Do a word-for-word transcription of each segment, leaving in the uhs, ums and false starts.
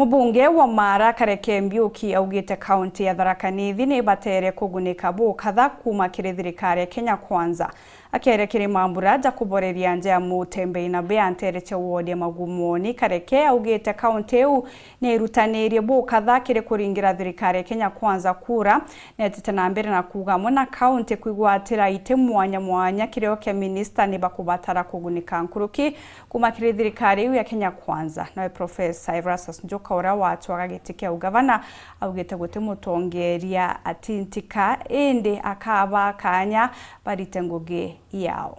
Mubunge wa Mara Kareke Mbiuki augite kaunti ya Tharaka Nithi ni ibatere kugunika bukatha kuuma kiri thirikari ya Kenya Kwanza. Akiaria kiri mambura ja kuboreria nja ya Mutembei na Bea ntere cia wodi ya Magumoni, Kareke augite kaunti iu ni irutanirie bukatha kiri kuringira thirikari ya Kenya Kwanza kura, netite na mbere na kuuga amwe na kaunti kwigwatira iti mwanya mwanya kirio kia minista ni bakubatara kugunika nkuruki kuuma kiri thirikari iu ya Kenya Kwanza. Nawe Profesa Erastus Njuka, uria watwaga giti kia ugavana, augite guti mutongeria atintika, indi akaba kanya barite ngugi yao.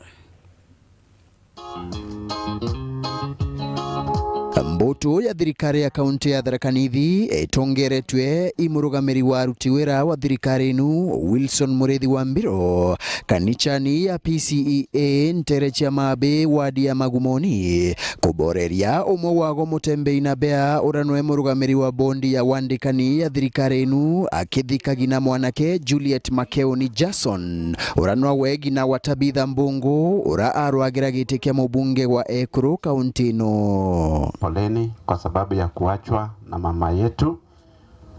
Mbutu ya thirikari ya kaunti ya Tharaka Nithi itongeretwe i murugamiri wa aruti wira wa thirikari inu, Wilson Murithi wa Mbiro, kanichani ya P C E A ntere cia Mabi, wadi ya Magumoni, kuboreria umwe wago Mutembei na Bea, uria nwe murugamiri wa bondi ya wandikani ya thirikari inu, akithikagi na mwanake Juliet Makeoni Jason, uria nwawe ngina wa Tabitha Mbungu, uria arwagira giti kia mubunge wa ekuru kaunti ino. Poleni kwa sababu ya kuachwa na mama yetu.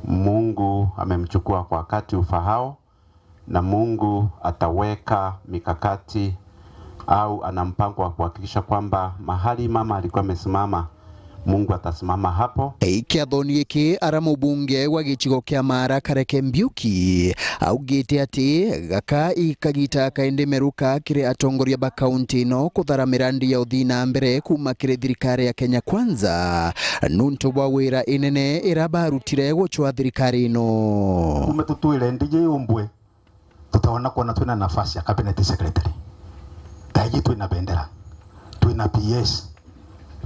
Mungu amemchukua kwa wakati ufahao, na Mungu ataweka mikakati au ana mpango wa kuhakikisha kwamba mahali mama alikuwa amesimama, Mungu atasimama hapo. Ikiathoni giki, ara mubunge wa gicigo kia Mara Kareke Mbiuki augite ati gaka i kagita kaindi meruka kiri atongoria ba kaunti ino kuthara mirandi ya uthii na mbere kuuma kiri thirikari ya Kenya Kwanza, nuntu bwa wira inene ira barutire gucwa thirikari ino. Kuuma tutwire ndiji yumbwe, tutaona kwona twina nafasi ya cabinet secretary. Thaiji twina bendera, twina P S,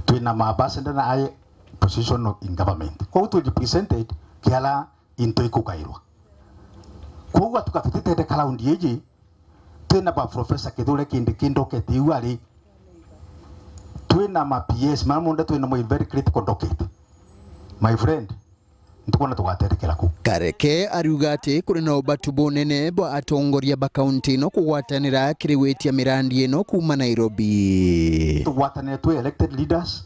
twina maambassador na ai position in government. Koguo twi represented kiara into ikugairwa. Koguo atuka tutitende karundi iji, twina ba Professor Kithure Kindiki ndokete iu ari, twina ma P S, mara monthe twina mo in very critical docket. My friend, ntukwona tugaterekera ku. Kareke ariuga ati kuri na ubatu bunene bwa atongoria ba kaunti ino kugwatanira kiri gwitia mirandi ino kuuma Nairobi. Tugwatanire twi elected leaders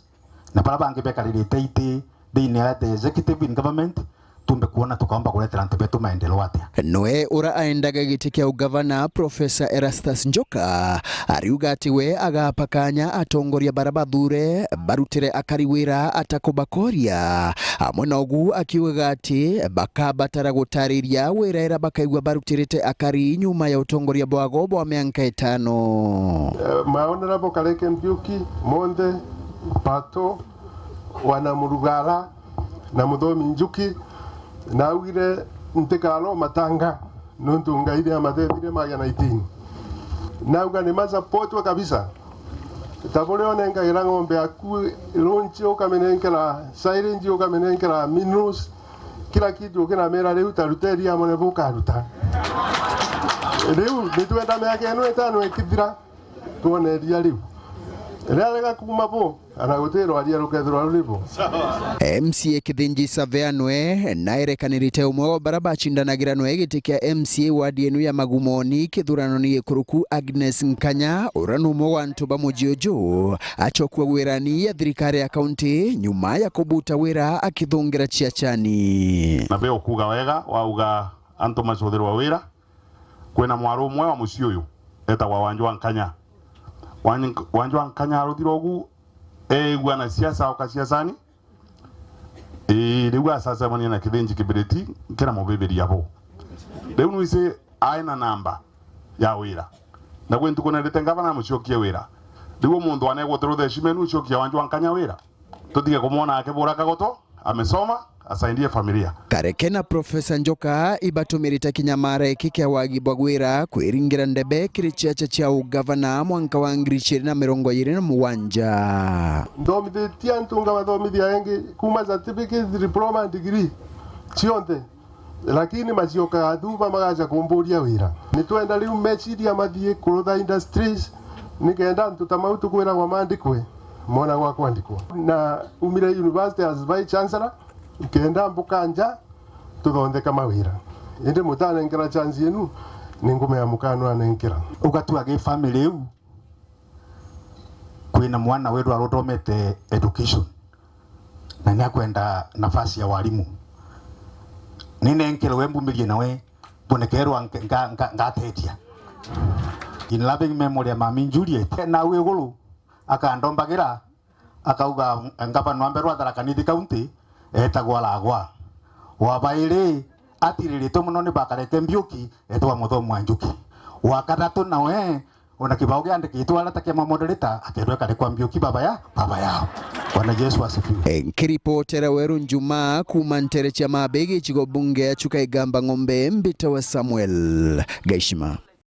na bara bangi bekaririte iti thiini ya the executive in government, tumbe kwona tukaomba kuretera antu betu maendeleo atia. Noe ura aendaga giti kia ugavana, Professor Erastus Njoka, ariuga ati we agapa kanya atongoria bara bathure barutire akari wira atakubakoria. Amwe na ugu akiugaga ati bakabatara gutariria wira ira bakaigua barutirite akari nyuma ya utongoria bwago bwa mianka itano. Eh, Maonera bo Kareke Mbiuki, monthe, Pato, wana Murugara, na Muthomi Njuki, naugire ntikaro matanga, nuntu Ngai ni amatheethire magia na itini. Nauga ni masapotwe kabisa. Ta buria unengagira ng'ombe yaku lunch, ukaminenkera silage, ukaminenkera minerals, kila kitu ukinamira, riu ta ruteri amwe ni bukaruta. Riu nitwenda miaka ino itano ikithira, twone iria riu. Riarega kuuma bo, ana guti rwaria rukethirwa ruri bo. M C A Kithinji Savea nwe naerekanirite umwe wa bara bacindanagira nwe giti kia M C A ward yenu ya Magumoni kithuranoni gikuruku, Agnes Nkanya, ura ni umwe wa antu ba muji uju, acokua wirani ya thirikari ya kaunti nyuma ya kubuta wira akithungira ciacani. Na be ukuga wega, wauga antu macuthirwa wira, kwina mwaru umwe wa mucii uyu etagwa Wanjwa Nkanya. Wanj-, Wanjwa Nkanya aruthirwa ugu, eegua na siasa, oka siasani. Ii, riu acacemania na Kithinji Kibiriti, nkira mubibiria bo. Riu nwisi aina namba ya wira. Na gwi ntuku nerite ngavana amucokie wira. Riu umunthi anegwa uti rutheci menu ucokia Wanjwa Nkanya wira. Tutige kumwona akibura kagoto, amesoma, asaidie familia. Kareke na Professor Njoka ibatumirite kinya mara iki kia wagi bwa gwira kwiringira ndebe kiri ciaca cia ugavana mwanka wa ngiri igiri na mirongo iri na mugwanja. Nthomithitie antu, ngabathomithia ingi, kuma certificate, diploma, degree, cionthe. Lakini maciokaga thutha magaca kumburia wira. Nitwenda riu meciria mathii kurutha industries, nikenda antu ta mau tukwiragwa mandikwe, mona gwa kwandikwa. Na umire university as vice chancellor, ikenda mbuka nja, tuthondeka mawira. Indi mutanenkera chance yenu, ni ngumea mukanu anenkera. Ugatua gi family iu, kwina mwana wetu aruthomete education. Na ni akwenda nafasi ya walimu. Ni nenkerwe mbumirie nawe, mbonekerwa nka-, nka-, nka-, ngateethia. In loving memory ya Mami Juliet, nawe iguru, akandombagira, akauga, ngavana wa mbere wa Tharaka Nithi County eetagwa Lagwa. Wa bairi, atiriritwe mono ni Bakareke Mbiuki, eetagwa Muthomi wa Njuki. Wa kathatu nawe, ona kibao kiandikitwe aria ta kia ma moderator, akeerwa Kareke wa Mbiuki baba ya, baba yao. Bwana Yesu asifiwe. Eh, nkiripotera Weru Njumaa kuuma nteere cia Mabe, gicigo bunge ya Chuka Igamba Ng'ombe, mbitawa Samuel Gaishima.